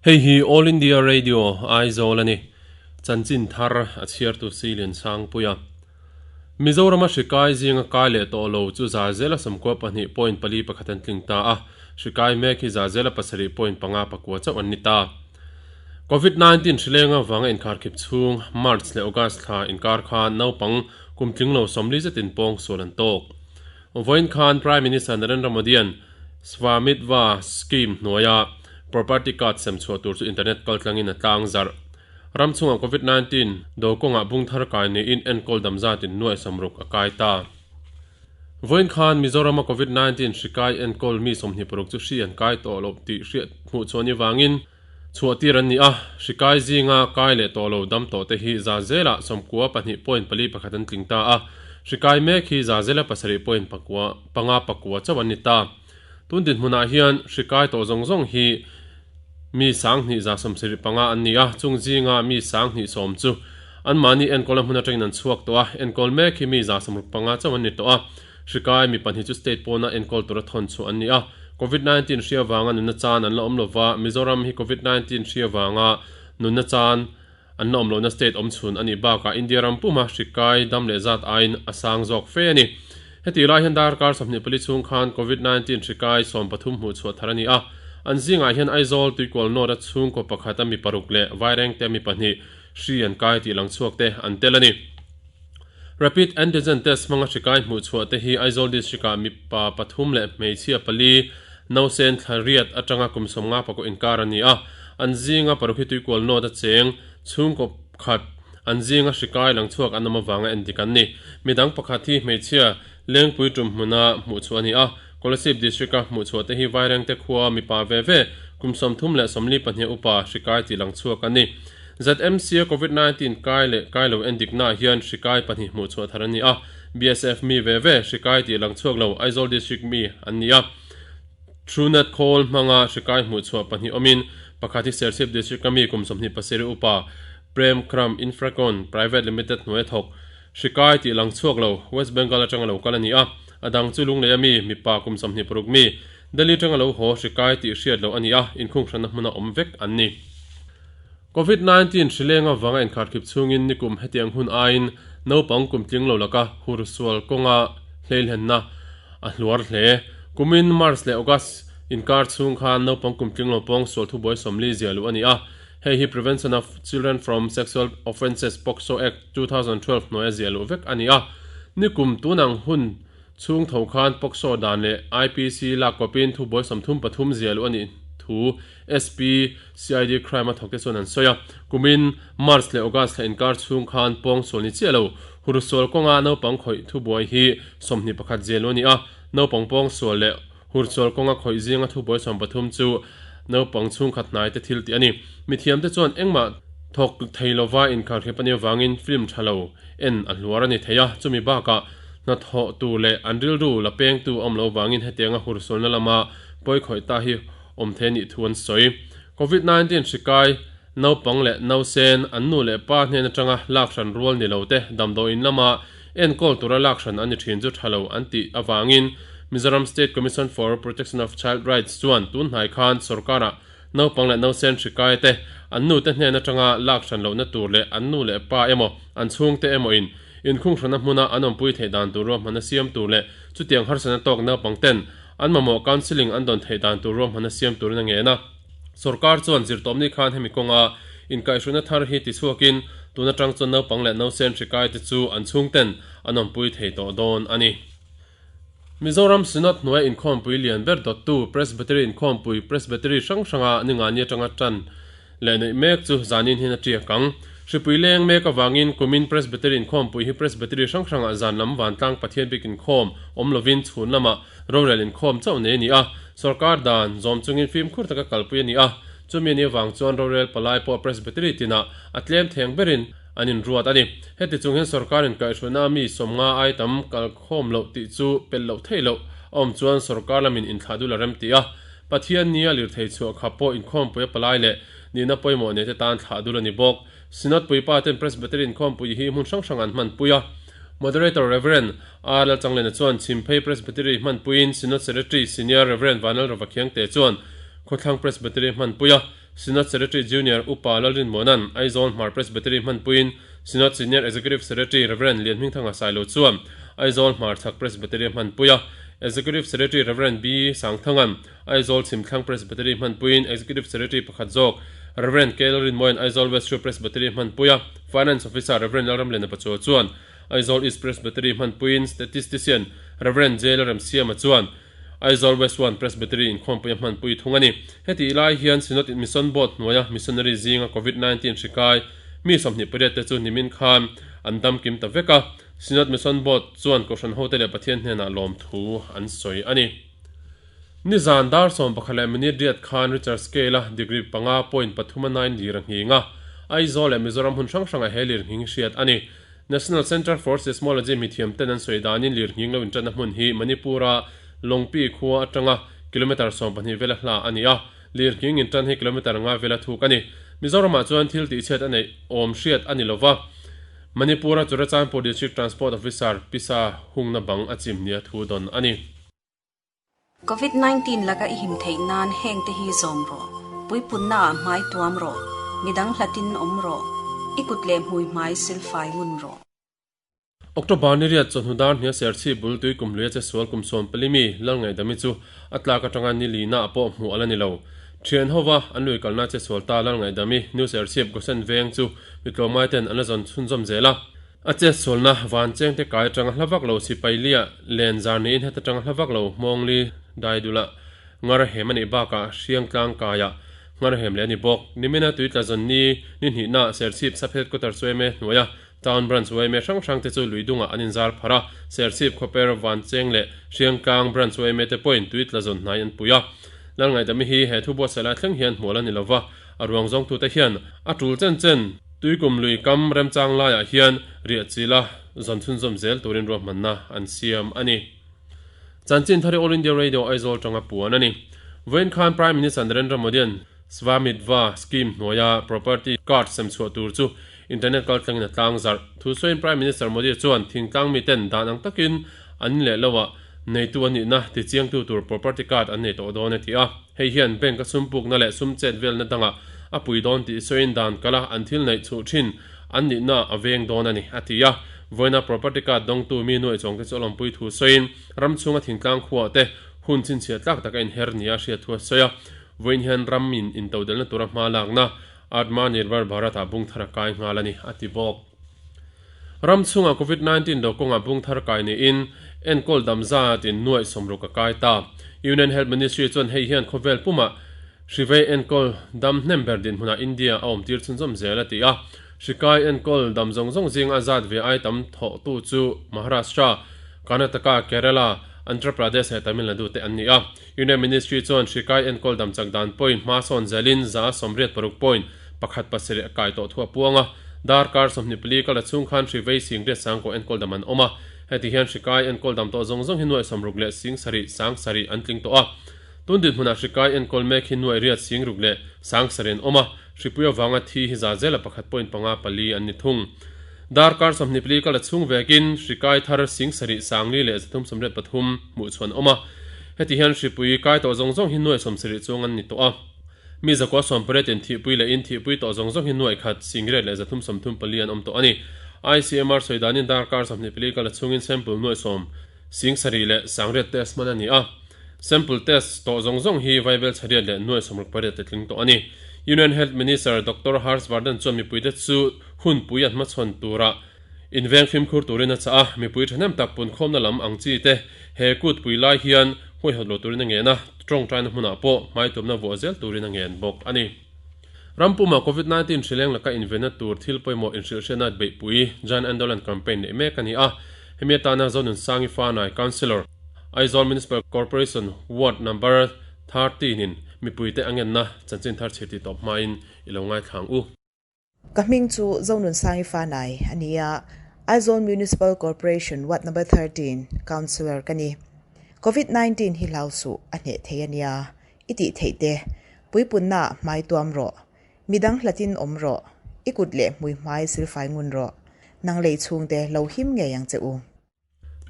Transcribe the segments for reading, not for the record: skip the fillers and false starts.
Hei hi All India Radio, Aizawl a ni. Chanchin thar a chhiartu Silian Sangpuia. Mizorama hri kai zinga kai leh tawh lo chu za zela 92 point pali pakhat an tling ta a, hri kai mek hi za zela pasarih point panga pakua chauh an ni ta. Covid 19 hri leng avanga inkharkhip chhung March leh August thla inkar khan naupang kum tling lo 40 zetin pawng sual an tawk. Vawiin khan Prime Minister Narendra Modi-a'n Svamitva Scheme hnuaia property card sem chhuah tur chu internet kaltlangin a tlang zarh. Ram chhungah Covid 19 do kawngah bung thar kai niin enkawl dam zatin nuai 60 a kai ta. Vawiin khan Mizorama Covid 19 hri kai enkawl mi 26 chu hri an kai tawh loh tih hriat hmuh chhuah ni vangin chhuah tir an ni a, hri kai zinga kai leh tawh lo dam tawh te hi za zelah 92 point pali pakhat an tling ta a, hri kai mek hi za zela pasarih point pakua panga pakua chauh an ni ta. Tun dinhmunah hian hri kai tawh zawng zawng hi mi 2175 an ni a, chung zinga mi 1010 chu anmahni enkawlna hmun atangin an chhuak tawh a, enkawl mek hi mi 165 chauh an ni tawh a. Hri kai mi pahnih chu state pawna enkawl tura thawn chhuah an ni a, Covid 19 hri avanga nunna chan an la awm lova, Mizoram hi Covid 19 hri avanga nunna chan an la awm lohna state awm chhun a nih bakah India ram puma hri kai dam leh zat aiin a sang zawk fe a ni. Hetih lai hian darkar 24 chhung khan Covid 19 hri kai 13 hmuh chhuah thar a ni a, an zingah hian Aizawl Tuikual North a chhungkaw pakhat a mi paruk leh Vairengte a mi pahnih hri an kai tih lang chhuak te an tel a ni. Rapid Antigen Test hmanga hri kai hmuh chhuah te hi Aizawl District-ah mipa pathum leh hmeichhia pali, nausen thla riat atanga kum 50 pakua inkar a ni a. An zinga paruk hi Tuikual North a cheng, chhungkaw khat, an zinga hri kai lang chhuak an awm avanga endik an ni. Midang pakhat hi hmeichhia Lengpui tum hmuna hmuh chhuah a ni a. Kolasib District-a hmuh chhuah te hi Vairengte khua mipa ve ve, kum 30 leh 42 upa hri kai tih lang chhuak an ni. ZMC-a Covid 19 kai leh kai lo endiknaah hian hri kai pahnih hmuh chhuah thar an ni a, BSF mi ve ve hri kai tih lang chhuak lo Aizawl District mi an ni a. Truenat khawl hmanga hri kai hmuh chhuah pahnih awmin pakhat hi Serchhip District-a mi kum 27 upa Prem Kram Infracon Private Limited hnuaia thawk hri kai tih lang chhuak lo West Bengal atanga lo kal a ni a, a dang chu Lungleia mi mipa kum 26 mi Delhi atanga lo haw hri kai tih hriat loh a ni a, inkhunghranna hmuna awm vek an ni. Covid 19 hri leng avanga inkharkhip chhungin nikum hetiang hun aiin naupang kum tling lo laka hur sual kawnga hleihlenna a hluar hle. Kumin March leh August inkar chhung khan naupang kum tling lo pawng sual thubuai 40 zia luh a ni a. Hei hi Prevention of Children from Sexual Offences, POCSO, Act, 2012 hnuaia zia luh vek a ni a. Nikum tunang hun chhung tho khan POCSO dan leh IPC lak kawpin thubuai 33 zia luh a nih thu SP, CID crime a thawkte chuan an sawi a. Kumin March leh August thla inkar chhung khan pawng sual ni chiah lo, hur sual kawnga naupang khawih thubuai hi 21 zia luh a ni a. Naupang pawng sual leh hur sual kawnga khawih zinga thubuai 13 chu naupang chhungkhat hnaite thil tih a ni. Mithiamte chuan engmah thawk thei lova inkharkhip a nih avangin film tha lo en a hluar a ni thei a, chumi bakah hnathawh tu leh an rilru la pengtu a awm lo vangin hetianga hur sualna lama pawi khawih ta hi awm thei a nih thu an sawi. Covid 19 hri kai naupang leh nausen an nu leh pa hnen atanga lak hran rual ni lo te damdawiin lama enkawl tura lak hran an ni thin chu tha lo an tih avangin Mizoram State Commission for Protection of Child Rights chuan tun hnai khan sorkarah naupang leh nausen hri kai te an nu te hnen atanga lak hran lohna tur leh an nu leh pa emaw an chhungte emaw in inkhung hranna hmuna an awmpui theih dan tur ruahmanna siam tur leh chutiang harsatna tawk naupang ten an mamawh counselling an dawn theih dan tur ruahmanna siam turin a ngen a. Sorkar chuan zirtawpni khan hemi kawnga inkaihhruaina thar hi tichhuakin tun atang chuan naupang leh nausen hri kai te chu an chhungten an awmpui thei tawh dawn a ni. Mizoram Synod hnuaia inkhawmpui lian ber dawttu Presbytery inkhawmpui Presbytery hrang hranga ningani atanga tan leh neih mek chu zanin hian a tiak ang. Hripui leng mek avangin kumin Presbytery inkhawmpui hi Presbytery hrang hrangah zan lam vantlang Pathian bik inkhawm awm lovin chhun lamah rorel inkhawm chauh nei a ni a, sorkar dan zawm chungin fimkhur taka kalpui a ni a, chumi a nih avang chuan rorel palai pawh Presbytery tinah a tlem theng berin an inruat a ni. Heti chung hian sorkar inkaihhruaina a mi 50 ai tam kalkhawm loh tih chu pelh loh theih loh a awm chuan sorkar lamin inthlah dul a rem ti a, Pathian nia lirthei chhuah khap pawh inkhawmpui a palai leh nihna pawimawh nei te tan thlah dul a ni bawk. Synod puipa ten Presbytery inkhawmpui hi hmun hrang hrang an hmanpui a. Moderator Rev. R. Lalchanglena chuan Chhimphei Presbytery hmanpuiin Synod Secretary Senior Rev. Vanlalrova Khiangte chuan Khawthlang Presbytery hmanpui a. Synod Secretary Junior Upa Lalrinmuana'n Aizawl Hmar Presbytery hmanpuiin Synod Senior Executive Secretary Rev. Lianhmingthanga Sailo chuan Aizawl Hmar Chhak Presbytery a hmanpui a, Executive Secretary Rev. B. Sangthanga'n Aizawl Chhimthlang Presbytery hmanpuiin Executive Secretary pakhat zawk Rev. K. Lalrinmuain Aizawl West Shore Presbytery a hmanpui a, Finance Officer Rev. Lalramliana Pachuau chuan Aizawl East Presbytery hmanpuiin Statistician Rev. J. Lalremsiama chuan Aizawl West One Presbytery inkhawmpui a hmanpui thung a ni. Hetih lai hian Synod in Mission Board hnuaia missionary zinga Covid 19 hri kai mi 28 te chu nimin khan an dam kim ta vek a, Synod Mission Board chuan Kohhran hote leh Pathian hnenah lawmthu an sawi a ni. Nizan dar 11 leh minute riat khan Richard Scale-a degree panga point pathum a nine lir a nghing a, Aizawl leh Mizoram hmun hrang hrangah he lir nghing hriat a ni. National Centre for Seismology mithiam ten an sawi danin lirnghing lo inṭanna hmun hi Manipur-a Longpi khua aṭanga kilometre 12 vela hla a ni a, lirnghing inṭan hi kilometre nga vela thuk a ni. Mizoramah chuan thil tihchhiat a neih awm hriat a ni lo va, Manipur-a Churachandpur District Transport Officer pisa hungna bang a chim nia thu dawn a ni. Covid 19 laka i him theih nan hengte hi zawm rawh. Puipunna ah hmai tuam rawh. Midang hlatin awm rawh. I kut leh hmui hmai silfai ngun rawh. October ni riat chawhnu dar hnia Serchhip bul tui kum hluia che sual kum 14 mi Lalngaihdami chu a tlak atanga ni lina ah pawh hmuh a la ni lo. Thian hova an lui kalna che sual ta Lalngaihdami New Serchhip Gosen veng chu mi tlawmngai ten an la zawn chhunzawm zel a. A chetsualna van chengte kai atanga hla vak lo sipai lia len zar niin heta tanga hla vak lo Hmawngli Daidula ngar hem a nih bakah Hriangtlang kaiah ngar hem leh a ni bawk. Nimina tuitla zawn ni ni hnihna Serchhip Sub Headquarters yma hnuaia Town Branch yma hrang hrang te chu luidungah an inzar pharh a, Serchhip Khawper Vancheng leh Hriangtlang Branch yma te pawhin tuitla zawn hnai an pui a. Lalngaihdami hi he thu buatsaih lai thleng hian hmual a ni lova, a ruang zawngtute hian a tul chen chen Tuikum lui kam remchang laiah hian riah chila zawn chhunzawm zel turin ruahmanna an siam a ni. Chanchin thari All India Radio Aizawl tanga puan a ni. Vawiin khan Prime Minister Narendra Modi-a'n Svamitva Scheme hnuaia property card sem chhuah tur chu internet kaltlangin a tlang zarh. Thu sawiin Prime Minister Modi chuan thingtlang miten dan ang takin an leh loah neitu a nihna tichiangtu tur property card an nei tawh dawn a ti a. Hei hian bank a sum pukna leh sum chet velna dangah a pui dawn tih sawiin dan kala an thil neih chhuh thin an nihna a veng dawn a ni, a ti a. Vawiina property card dawngtu mi nuaih chuangte chu a lawmpui thu sawiin ram chhunga thingtlang khuaah te hun chhinchhiah tlak taka inher nia a hriat thu a sawi a. Vawiin hian ram in intodelhna tura hma lakna Atmanirbhar Bharat ah bung thar a kai nghal a ni, a ti bawk. Ram chhungah Covid 19 do kawngah bung thar kai niin enkawl dam zat in nuaih 60 a kai ta. Union Health Ministry chuan hei hian khawvel pumah hrivei enkawl dam hnem ber dinhmunah India a awmtir chhunzawm zel a ti a. Hrikai enkawl dam zawng zawng zinga zat ve ai tam thawhtu chu Maharashtra, Karnataka, Kerala, Andhra Pradesh leh Tamil Nadu te an ni a. Union Ministry chuan hrikai enkawl dam chak dan point hma sawn zelin 86 point pakhat pasarih a kai tawh thu a puang a. Darkar 24 kal a chhung khan hri vei singriat sangkaw enkawl dam an awm a. Heti hian hrikai enkawl dam tawh zawng zawng hi nuaih 60 leh 70 7 an tling tawh a. Tun dinhmunah hrikai enkawl mek hi nuaih riat 60 leh 7 an awm a. Hripui avanga thi hi za zela pakhat point panga pali an ni thung. Darkar 24 kal a chhung vekin hrikai thar 70 4 leh 383 hmuh chhuan awm a. Heti hian hripui kai tawh zawng zawng hi nuaih 70 chuang an ni tawh a. Mi zakua 18 in thihpui leh in thihpui tawh zawng zawng hi nuaih khat singriat leh 334 an awm tawh a ni. ICMR sawi danin darkar 24 kal a chhungin sample nuaih sawm 70 leh sangriat test hman a ni a. Sample test tawh zawng zawng hi vaibel chhariat leh nuaih 68 te tling tawh a ni. Union Health Minister Doctor Harsh Vardhan chuan mipuite chu hunpui an hmachhawn turah inveng fimkhur turin a chah a, mipui thahnem tak punkhawmna lam ang chi te he kutpui lai hian huaihawt lo turin a ngen a, tawngtaina hmunah pawh hmaitumna vuah zel turin a ngen bawk a ni. Rampuma Covid 19 hrileng laka invenna tur thil pawimawh inhrilhhriatna beihpui Jan Andolan campaign neih mek a ni a, hemi atana Zonunsangi Fanai Councillor, Aizawl Municipal Corporation Ward Number 13 in mipuite a ngenna chanchin thar chhir tih tawp hmain i lo ngaithlang u. Ka hming chu Zonunsangi Fanai a ni a, Aizawl Municipal Corporation Ward Number 13 Councillor ka ni. Covid 19 hi hlau suh a hneh thei a nia, i tih theih te, puipunna ah hmai tuam rawh, midang hlatin awm rawh, i kut leh hmui hmai silfai ngun rawh, nang lei chhungte lo him ngei ang che u.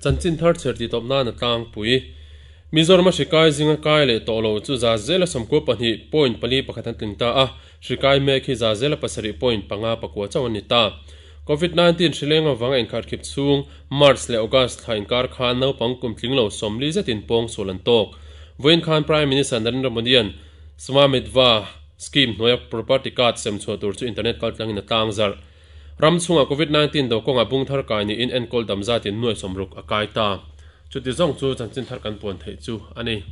Chanchin thar chher tih tawp nan a tlangpui. Mizorama hri kai zinga kai leh tawh lo chu zazela 92.41 an tling ta a, hri kai mek hi zazela 7.54 chauh an ni ta. Covid 19 hri leng avanga inkharkhip chhung March leh August thla inkar khan naupang kum tling lo 40 zetin pawng sual an tawk. Vawiin khan Prime Minister Narendra Modi-a'n Swamitva Scheme hnuaia property card sem chhuah tur chu internet kaltlangin a tlang zarh. Ram chhungah Covid 19 do kawngah bung thar kai niin enkawl dam zatin nuai 60 a kai ta. Chuti zawng chu chanchin thar kan puan theih chu a ni.